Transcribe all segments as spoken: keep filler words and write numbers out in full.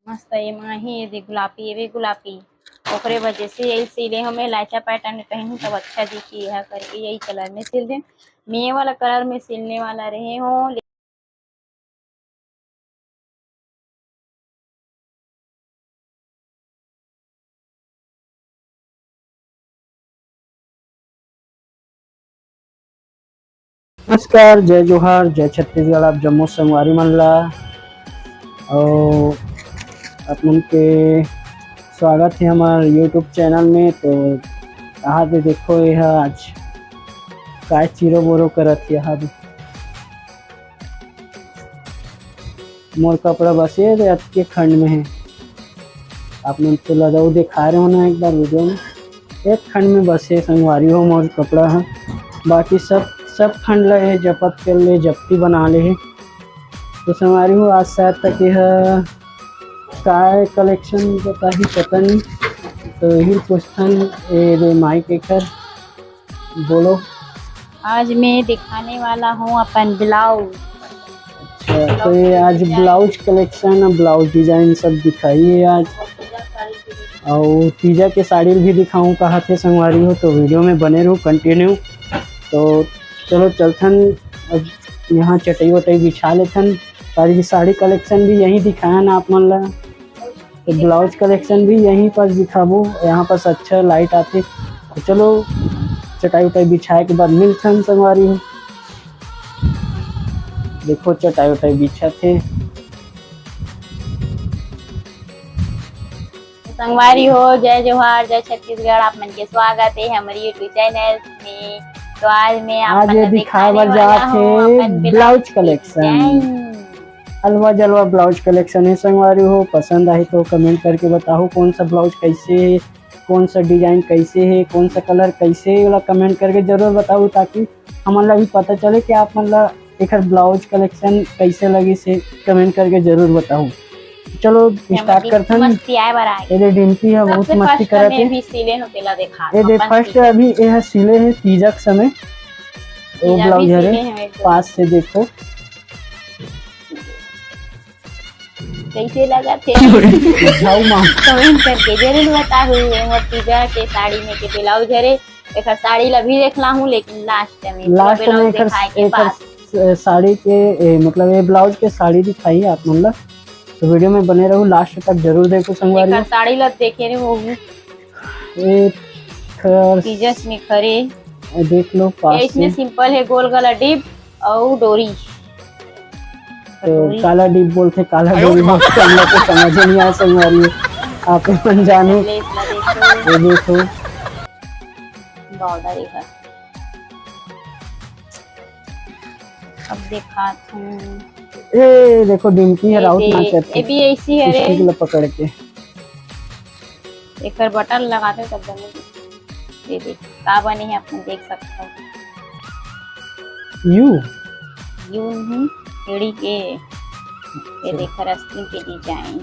मस्त, ये माही, ये दे गुलाबी, ये भी गुलाबी। ओकरे वजह से यही सिले हूँ मैं, लाइचा pattern में पहनूँ तब अच्छा दिखी, यह करके यही colour में सिल दें। मैं ये वाला colour में सिलने वाला रहे हूँ। नमस्कार, जय जोहार, जय छत्तीसगढ़, आप जम्मो संगवारी मन ला। अउ आप मन के स्वागत है हमार YouTube channel में। तो यहाँ पे देखो, यह आज काय चीरो बोरो करत है यहाँ पे। मोर कपड़ा बस ये दे अतके खंड में है। आप मन तो लदऊ दिखा रहे हो ना एक बार video में, एक खंड में बस ये संगवारी हो मोर कपड़ा है, बाकी सब, सब खंड ला ये जपत कर ले, जपटी बना ले है। तो संगवारी हो, आज शायद तक यह काय collection का ही पता नहीं। तो यही question ए दे माइक एकर बोलो। आज मैं दिखाने वाला हूँ अपन blouse। अच्छा, तो ये आज blouse collection और blouse design सब दिखाई है आज। और तीजा के साड़ी भी दिखाऊं कहा थे संगवारी हो, तो video में बने रहो continue। तो चलो चलथन, अब यहाँ चटाई वटाई बिछा लेथन। और ये साड़ी collection भी यहीं दिखाया ना आप मन ला। तो blouse collection भी यहीं पास दिखाबो, यहाँ पास अच्छा light आथे। तो चलो, चटाई उटाई बिछाए के बाद मिलथन संगवारी हो। देखो, चटाई उटाई बिछा थे। संगवारी हो, जय जोहार, जय छत्तीसगढ़, आप मन के स्वागत है हमारे YouTube channel में। तो आज मैं आप आज मन ये ला दिखाए दिखाने बर वाला जात हूँ हे अपन blouse blouse collection। Design। अलवा जलवा blouse collection है संगवारी हो, पसंद आही तो comment करके बताओ कौन सा blouse कैसे है, कौन सा design कैसे है, कौन सा colour कैसे है, वाला comment करके जरूर बताओ, ताकि हमन ला भी पता चले कि आप मन ला एकर blouse collection कैसे लगिस हे, comment करके जरूर बताओ। चलो ये start मस्ती, करथन। मस्ती आए बर आए। ये दे डिम्पी है, बहुत सबसे मस्ती first करत में है। भी सिले हो तेला देखा, ये दे अपन first सिले। अभी ये सिले है तीजा के समय, वो तीजा blouse भी हरे सिले हैं एकदम। पास से देखो। कैसे लगा थे? जाओ माँ। Comment करके जरूर बताहू, ये मोर तीजा के साड़ी में के blouse हरे। एकर साड़ी ला भी देखला हूँ, लेकिन last में, last पूरा में blouse एकर, दिखाए के एकर बाद। स-, साड़ी के, ए, मतलब ये blouse के साड़ी दिखाई आप मन ला, तो video में बने रहो, last तक जरूर देखो संगवारी। एकर साड़ी ला देखे रहे होहू। एकर तीजस में खरे। ए, देख लो पास ये इसमें से। Simple है, गोल गला deep। अउ डोरी। तो डोरी। काला डीप बोलथे, काला डोरी बोलथे, हम लोग को समझ नहीं आया संगवारी। आप मन जानो। Lace ला देखो। ये देखो। Border ये है। अब दिखात हूँ। ए, देखो, डिम्पी है, ये राउत दे, नाचत ये भी ऐसी है रे। Stick ला पकड़ के। एकर button लगाते तब बने। ये देख, का बने है, अपन देख सकते हो। U? U नहीं, एड़ी के। ये अच्छा। देख, आस्तीन के design।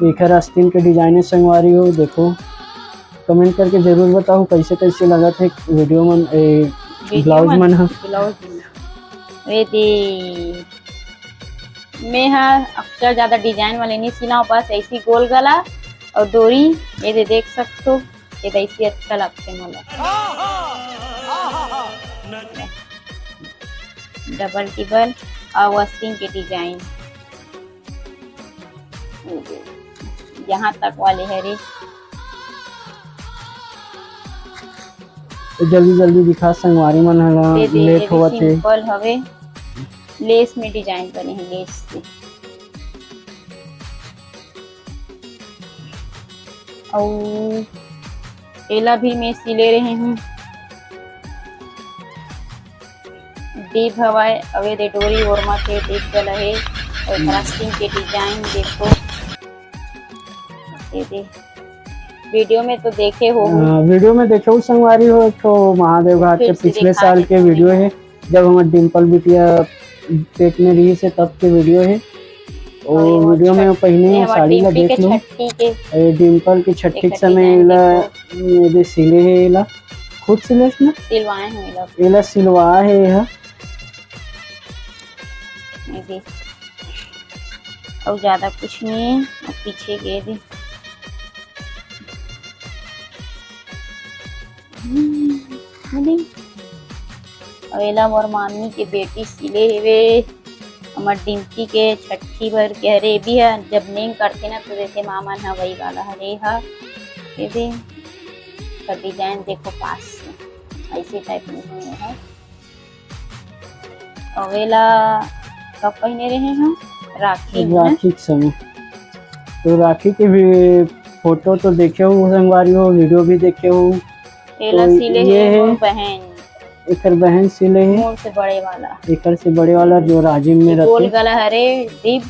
एकर आस्तीन के design है संगवारी हो, देखो। Comment करके जरूर बताओ कैसे कैसे लगत है video मन, ए, video blouse मन, मन ह। Blouse मन। ये दे। मैं हा अक्सर ज्यादा design वाले नहीं सिलाऊं, बस ऐसी गोल गला और डोरी, ये दे देख सकते हो, ये तो ऐसी अच्छा लगते मोला। Double टिबल और आस्तीन के design, यहाँ तक वाले हरे। तो जल्दी जल्दी दिखा संगवारी मन ह, ये दे, late ये होवत हे। Simple हवे, lace में design बने हे, lace से। अउ एला भी मैं सिले रहे हूँ। Deep हवय, अउ ये दे डोरी ओरमा के deep वाला हे, अउ आस्तीन के design देखो, ये दे। Video में तो देखे हो। हाँ, video में देखे हो संगवारी हो, एक ठो महादेव घाट के पिछले साल के video हे, जब हमर डिम्पल बिटिया पेट में रहिस हे तब के video हे। और video में पहने हो साड़ी ला देख लो। ये डिम्पल के छठी के समय ला, ये दे सिले हे, एला खुद सिले हे ना? सिलवाए हे एला। एला सिलवा हे, ये हा। ये दे। अउ ज्यादा कुछ नहीं है। अब पीछे के दे। हम्म, हम्म। अउ एला मोर मामी के बेटी सिले हेवे, हमर डिम्पी के छट्ठी बर के हरे। एबी ह जब नेंग करथे ना, तो जैसे मामन ह वही वाला हरे ह। ये दे, का डिजाइन देखो पास से, ऐसे टाइप में है। अउ एला कब पहिने रहे हम? राखी में ना? राखी के समय। तो राखी के भी फोटो तो देखे हो संगवारी हो, वीडियो भी देखे हो। एला तो सिले ये हे है, मोर बहन। एकर बहन सिले हे। मोर से बड़े वाला। एकर से बड़े वाला जो राजिम में ये गोल रथे। गला हरे, डिप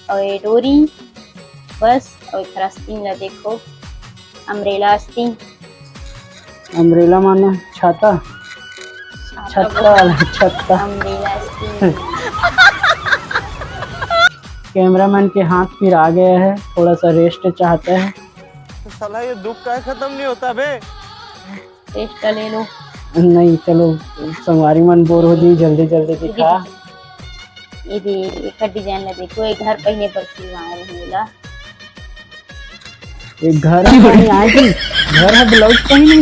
अउ ये डोरी, बस। अउ एकर आस्तीन ला देखो, अम्ब्रेला आस्तीन। अम्ब्रेला माने छाता? छाता छत्ता बोल। वाला, छत्ता। अम्ब्रेला आस्तीन। कैमरामैन के हाथ फिर आ गया है, थोड़ा सा रेस्ट चाहता है। साला ये दुख का खत्म नहीं होता बे। टेस्ट ले लो। नहीं, चलो, संगवारी मन बोर हो जी, जल्दी जल्दी दिखा। ये दे, एकर डिजाइन ला देखो, ये घर पहिने बर सिलवाए रहे ला। ये घर पहिने आए कि घर ह ब्लाउज पहिने?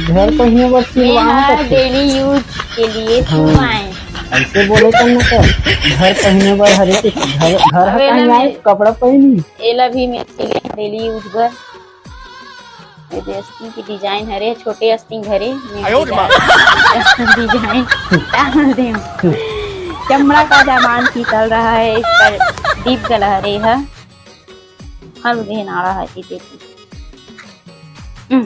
घर पहिने बर सिलवाए ये करके। डेली यूज के लिए हाँ। सिलवाए। ऐसे बोले तो ना तो घर पहिने बर हरे कि घर, घर ह अबे ना कहीं आए, मैं कपड़ा पहिनी। एला भी मैं सिले डेली यूज बर। ये दे आस्तीन के डिजाइन हरे, छोटे आस्तीन हरे, आयो रे माँ। डिजाइन डाल दे। चमड़ा का जमाना निकल रहा है, इसका डीप गला हरे है। हर देह नाड़ा है, ये देखो। हम्म,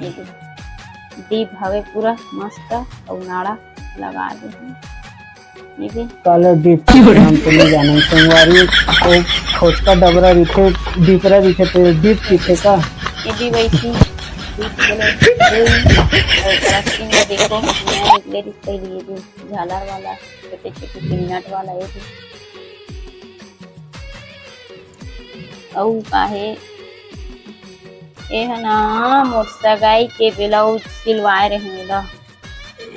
ये देखो। डीप हवे पूरा मस्त, अउ नाड़ा लगा दे हैं। ये दे। काला डीप के नाम तो नहीं जाने संगवारी, वो खोचका डबरा रहिथे, डीपरा रहिथे, तो डीप रहिथे का? ये भी वैसी डीप बोले, अउ आस्तीन में देखो, नया निकले दिख पहले ये भी झालर वाला, छोटे छोटे पिन्नट वाला ये भी। अउ का हे? ए ह ना मोर सगाई के ब्लाउज सिलवाए रहे ला।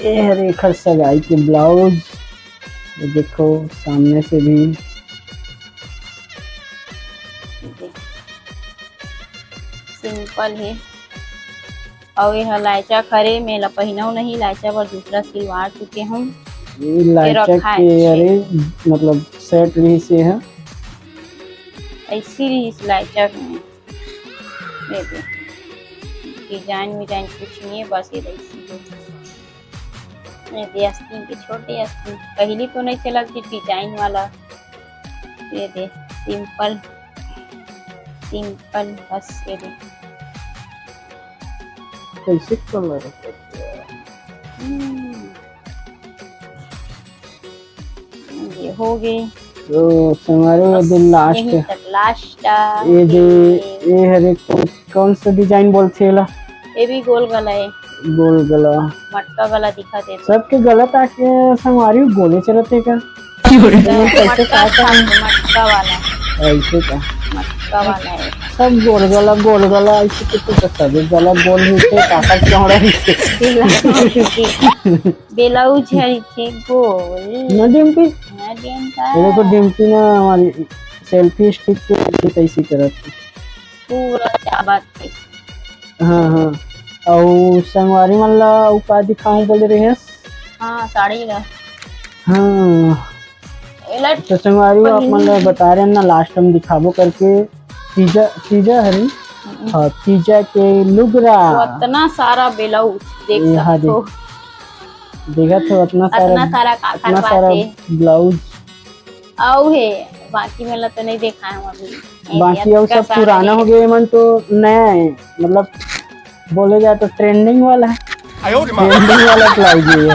ए हरे एखर सगाई के ब्लाउज, ये देखो सामने से भी। सिंपल हे। अउ ये ह लाइचा खरे, मैं ला पहिनव नहीं, लाइचा बर दूसरा सिलवा चुके हूँ। ये ये लाइचा रखा है के, अच्छे। अरे, मतलब सेट रहिस ये ह। ऐसी रहिस लाइचा में। ये दे। डिजाइन विजाइन कुछ नहीं है, बस ये ऐसी है। ये दे आस्तीन के छोटे आस्तीन। पहली तो नहीं चलत थी डिजाइन वाला। ये दे, सिंपल, सिंपल, बस ये दे। कैसे कलर है? हम्म। ये हो गए। तो संगवारी हो, बस दिन लास्ट। यहीं तक लास्ट आ। ये दे, ये हरे कौन, कौन सा डिजाइन बोलथे एला? ये भी गोल गला है। गोल गला। मटका गला दिखा दे तो। सबके गला ताके संगवारी हो गोले चलत हे का? ये कैसे मटका का था, मटका वाला। ऐसे का? मटका वाला है। सब गोल गला, गोल गला, ऐसे तो, तो सब गला गोल ही थे, काका चौड़ा ही थे। ब्लाउज हर इथे गोल। ना डिम्पी? ना डिम्पी। ये देखो डिम्पी ना हमारी सेल्फी स्टिक के कैसी करत है। पूरा क्या बात है। हाँ, हाँ। अउ संगवारी मन ला अउ का दिखाऊं बोले रहे? हाँ, साड़ी ला। हाँ। एला तो संगवारी हो, आप मन ला बता रहे हैं ना, लास्ट में दिखाबो करके। तीजा, तीजा हरी। हम्म। हाँ, तीजा के लुगरा। वो इतना सारा ब्लाउज देख ये हाँ सकते हो। देख। देखत हो, इतना सारा, इतना सारा काकर इतना सारा बाटे। ब्लाउज। अउ हे, बाकी मन ला तो नहीं देखा है अभी। बाकी अउ सब पुराना हो गए, मन तो नया है, मतलब बोले जाए तो ट्रेंडिंग वाला है। आयो रे माँ। ट्रेंडिंग वाला ब्लाउज है ये।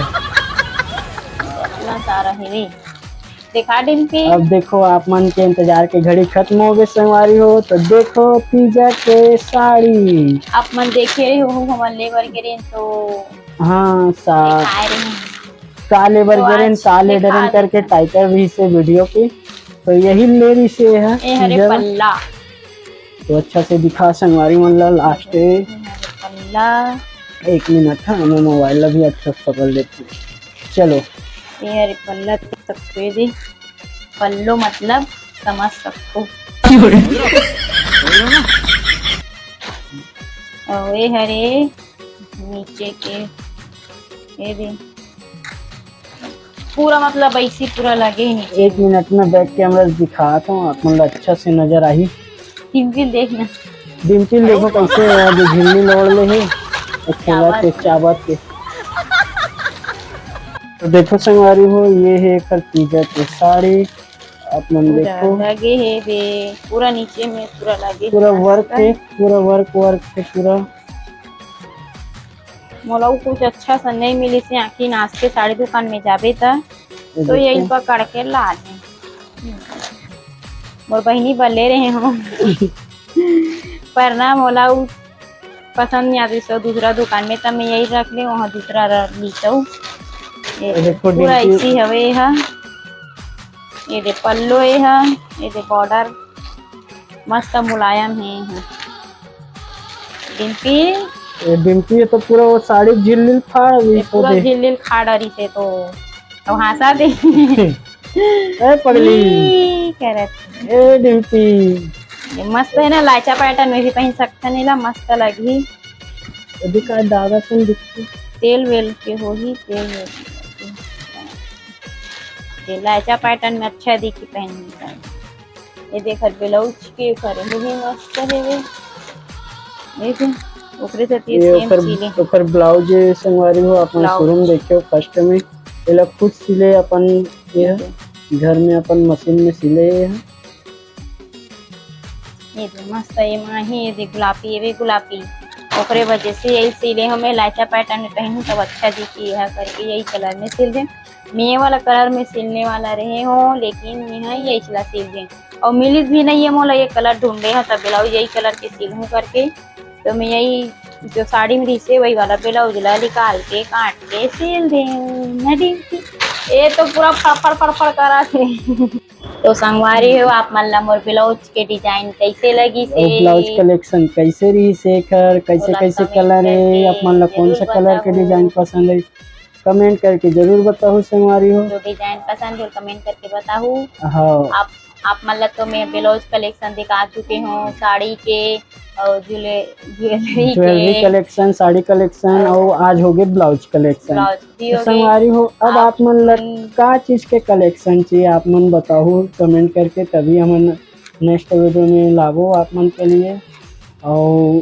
इतना सारा है रे। देखा डिम्पी। अब देखो, आप मन के इंतजार के घड़ी खत्म हो गए संगवारी हो, तो देखो तीजा के साड़ी। आप मन देखे रहे हो, हमन ले बर गे रहे तो हाँ, सा-, दिखाए रहे। का ले बर तो गे रहे, आज का ले दिखा डरन करके देते। टाइटल भी से वीडियो की, तो यही ले रही से है ए हरे तीजा। पल्ला। तो अच्छा से दिखा संगवारी मन ला लास्ट। पल्ला। एक मिनट, हाँ, मैं मोबाइल ला भी अच्छा से पकड़ लेती हूँ। चलो। ये हरे पल्ला तो तक दे दे। पल्लो मतलब समझ सकथो। अउ ए हरे नीचे के, ए दे, पूरा मतलब ऐसी पूरा लगे ही नहीं। एक मिनट में बैक कैमरा दिखात हूँ, आप मन ला अच्छा से नजर आही। डिम्पी देख ना। डिम्पी देखो कैसे आज झिल्ली ओढ़ ले हे, खेलत हे, चाबत हे। तो देखो संगवारी हो, ये हे एकर तीजा के साड़ी, आप मन पूरा देखो। लगे हे बे, पूरा नीचे में पूरा लगे हे पूरा मस्त। वर्क हे, पूरा वर्क, वर्क हे पूरा। मोला उ कुछ अच्छा सा नहीं मिलिस हे, आखिर नाच के साड़ी दुकान में जाबे त, ये तो देखो। यही पकड़ के ला दे। मोर बहिनी बर ले रहे हो, पर ना मोला उ पसंद नहीं आती, तो दूसरा दुकान में त मैं यही रख ले, वहाँ दूसरा र-, लीतौ। ये ये देखो पूरा डिम्पी। ऐसी हवे ये हा। ये दे पल्लो ये हा, ये दे बॉर्डर मस्त मुलायम हे ये हा। डिम्पी, ये डिम्पी, ये तो पूरा वो साड़ी झिल्ली फाड़ ये रही पूरा दे। झिल्ली खाड़ रही से तो, तो हाँसा दे। ए पगली। ई करत। ए डिम्पी। ये मस्त है ना, लाचा पैटर्न में भी पहन सकते हैं ला, मस्त लगी। अभी का दादा सुन दिखती। तेल वेल के होही, तेल वेल के। ये लाचा पैटर्न में अच्छा दिखी पहन में। ये देखत ब्लाउज के करे, वो भी मस्त है वे। देख, ओकरे साथ ये ये सेम ओकर, सिले। ओकर ब्लाउज संगवारी हो, अपन ब्लाउज। शोरूम देखियो, फर्स्ट में एला खुद सिले अपन, ये ठीक है। घर में अपन मशीन में सिले ये है। ये दे मस्त, ये माही, ये दे गुलाबी, ये भी गुलाबी। ओकरे वजह से यही सिले हमें लाचा पैटर्न में पहनू तब अच्छा दिखी, यह करके यही कलर में सिल दे। मैं ये वाला कलर में सिलने वाला रहे हो, लेकिन मैं यही चला सिल दे। और मिलिस भी नहीं है मोला ये कलर ढूंढे है, तब ब्लाउज यही कलर के सिलहूँ करके। तो मैं यही जो साड़ी में रिसे वही वाला ब्लाउज ला निकाल के काट के सिल दे। नदी ये तो पूरा फड़फड़ फड़फड़ करा थे। तो संगवारी हो, आप मन ला मोर ब्लाउज के डिजाइन कैसे लगी से? और ब्लाउज कलेक्शन कैसे रही से एकर, कैसे ओला कैसे कमेंट कलर है, करके आप मन ला कौन जरूर सा कलर के बताहू। डिजाइन पसंद है, कमेंट करके जरूर बताहू संगवारी हो। जो डिजाइन पसंद हो कमेंट करके बताहू। हाँ। आप, आप मन ला तो मैं ब्लाउज कलेक्शन दिखा चुके हूँ, साड़ी के और ज्वेलरी ज्वेलरी के। कलेक्शन, साड़ी कलेक्शन और और आज हो गए ब्लाउज कलेक्शन। ब्लाउज भी तो हो गए। संगवारी हो, अब आप आप मन ला हम्म। का चीज के कलेक्शन चाहिए, आप मन बताहू कमेंट करके, तभी हमन नेक्स्ट वीडियो में लाबो आप मन के लिए। और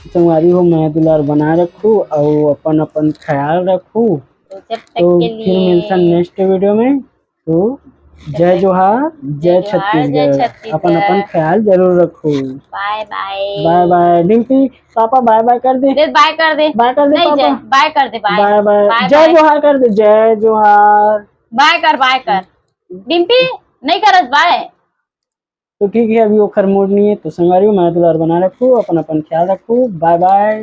संगवारी हो, मया दुलार बनाए रखू और अपन अपन ख्याल रखू। तो जब तक तो के फिर लिए मिलथन नेक्स्ट वीडियो में। तो जय जोहार, जय जोहार, जय छत्तीसगढ़। छत्तीसगढ़। अपन अपन ख्याल जरूर रखू। बाय बाय। बाय बाय। डिम्पी, पापा बाय बाय कर दे। दे, बाय कर दे। बाय कर दे नहीं, पापा। जय, बाय कर दे, बाय। बाय बाय। बाय जय बाय। जोहार कर दे, जय जोहार। बाय कर, बाय कर। डिम्पी, नहीं करस बाय। तो ठीक है, अभी ओखर मूड नहीं है, तो संगवारी हो, मया दुलार बना रखू, अपन अपन ख्याल रखू। बाय बाय।